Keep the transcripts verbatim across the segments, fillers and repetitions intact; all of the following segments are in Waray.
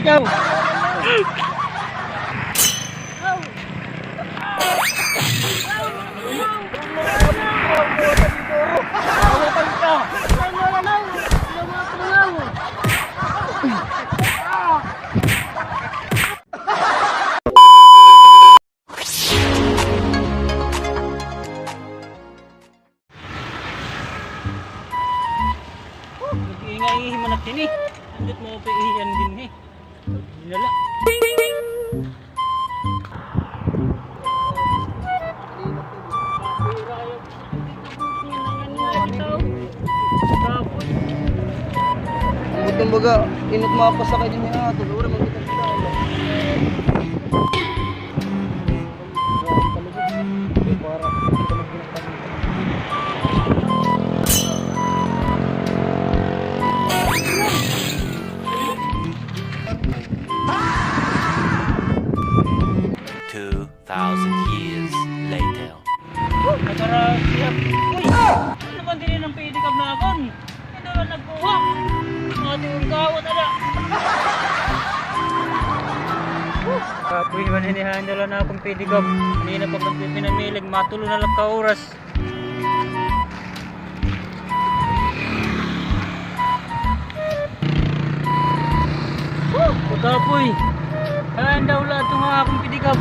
Nag-iingay-ihi man ak hini. Andut mo pa iyan dinhi. Dinala. Buti baga, inot mapasakay dinhi nga ato. Wala man kita kita. Two thousand years later. Nagara siya. Uy! Ano naman din ang pedicab na akon? Ito lang nagkuha. Ate, ang gawat, ala. Kapoy man ini, handle na akong pedicab. Kanina pa kami pinamilig, matulo na lang ka oras. Kapoy. Ayan daw la ito nga akong pedicab.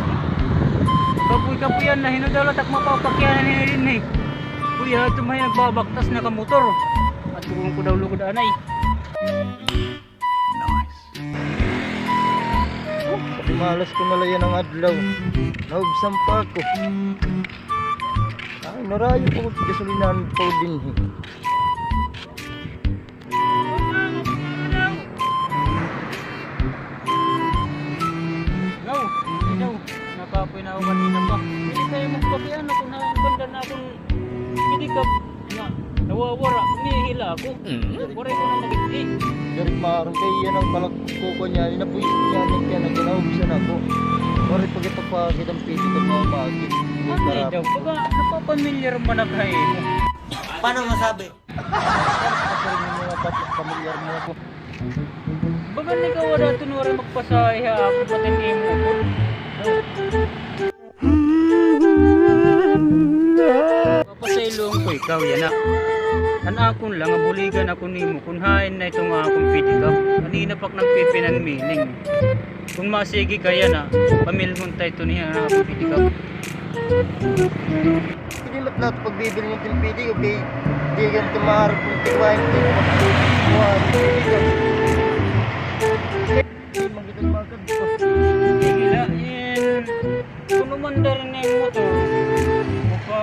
Kapoy-kapoyan na, hino daw la tak mapapakyanan ini dinhi. Uy, ato may nagbabaktas na ka motor. At ko daw lugod anay. Nice. Oh, palimalas ko na la yana nga adlaw. Naubsan pa ako. Ay, narayo pa ko, gasolinahan pa ko dinhi. Hello, hello. Nakapoy na ako kanina pa. Pwede kayo magpakiano kung naandar na akong pedicab nga nawawara, humihila ako. Mm. Waray ko na magigdi. Diri maaram kay yana an palagkukuan niya, inapoy niya, niya, niya, kinaubsan ako. Waray pa kita pa, kitang pedicab nga umagi. Ano daw? Baga, napapamilyar man ako ha imo. Paano masabi? Pamilyar mo ako. Baga ni ka wala ito, waray magpasahe ha ako, pati nimo po. Papasaylon ko ikaw, yana. An akon la nga buligan ako nimo, kun hain na ito nga akon pedicab. Kanina pa ak nagpipinanmiling. Kun masigi ka yana, pamilhon ta ito niya nga akon pedicab. Sige, mat na ito pagbibilin yung timpidi, okay? Di ka ito maaram kung tikwain, di ka kuha, di ka. Sige la, in, kun umandar na yung motor, upa,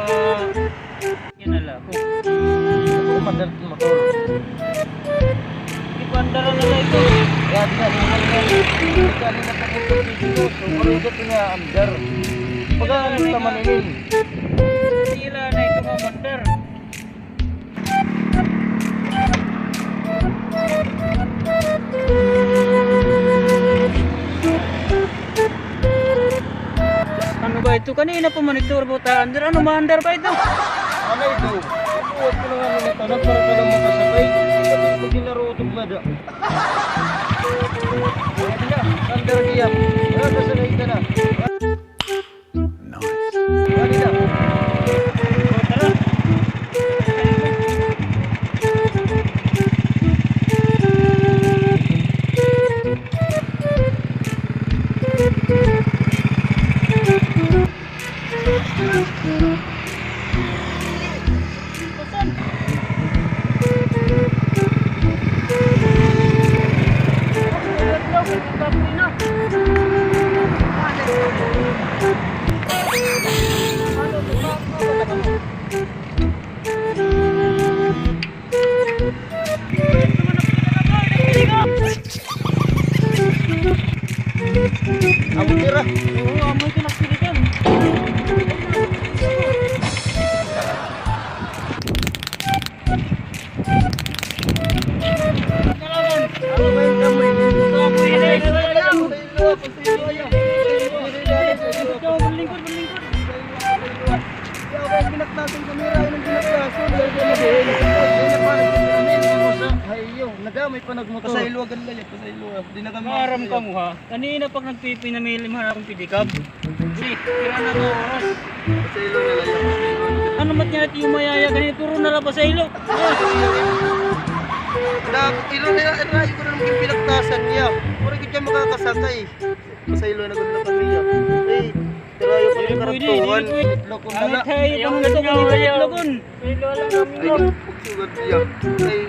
yan na la ako. Ako umandar yung motor. Di pa andar na la ito. Kaya di na, di na, di na, di na, di na, so, ano ito nga andar? Pag-ano naman ini? Sila na ito nga umandar. Ano ba ito? Kanina pa man ito, Robot Under. Ano, maandar ba ito? Ano ito? Buhat ko na nga nila tanan para ka lang makasakay. Hindi na rutog na da. Ayan na, andar niya. Wala na sa nakita na. Nice. Amo dira. Oo, amo ito nagpilitan. May panagmotor. Pasaylo, agad la yan, pasaylo, ah. Di na kami maaram kamo, ha? Kanina pa nagpipinamili man akon pedicab. Sige, pira na to oras? Pasaylo na la yan, pasaylo. Ano mat niya natin yung mayaya ganito? Puro na la pasaylo. Da, ilo nila, ilo, ilo na naman yung pinagtasan niya. Puro gid siya makakasakay. Pasaylo na gud na kami, ah. Ay, pero ayaw ko ng karaktuhan. Itlog ko na la. Ay, ayaw ko ng karaktuhan. Ay, pagsugat niya. Ay.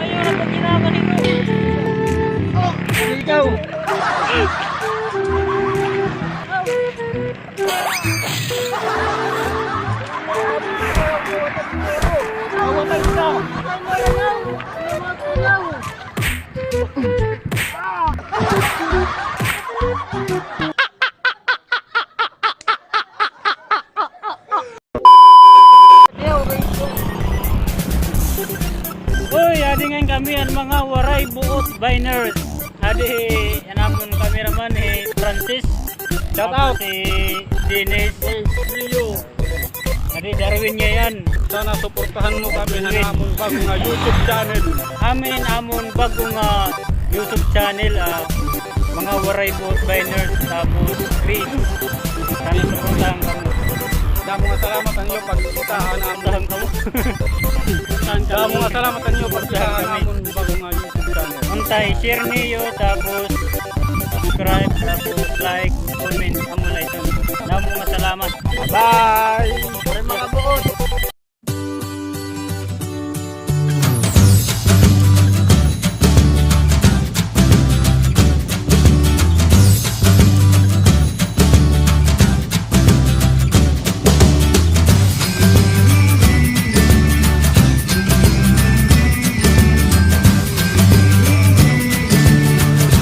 Ayaw na pag ginagawa nito. Oh, ikaw. Uy, adi ngay-an kami an mga Waray Buot Biners. Adi, an amon cameraman, hi Francis. Shout out. Tapos si Dennis. Uy, Leo. Adi, Darwin ngay-an. Sana suportahan mo kami han amon bag-o nga YouTube channel. Amin, amon bag-o nga YouTube channel, ah, mga Waray Buot Biners, tapos Chris. Sana suportahan kamo. Damo nga salamat han iyo pagkita han amon. Suportahan kamo. Damo nga salamat han iyo pagkita han amon bag-o nga YouTube channel. Untay, share niyo, tapos subscribe, tapos like, comment, amo la iton. Damo nga salamat. Bye!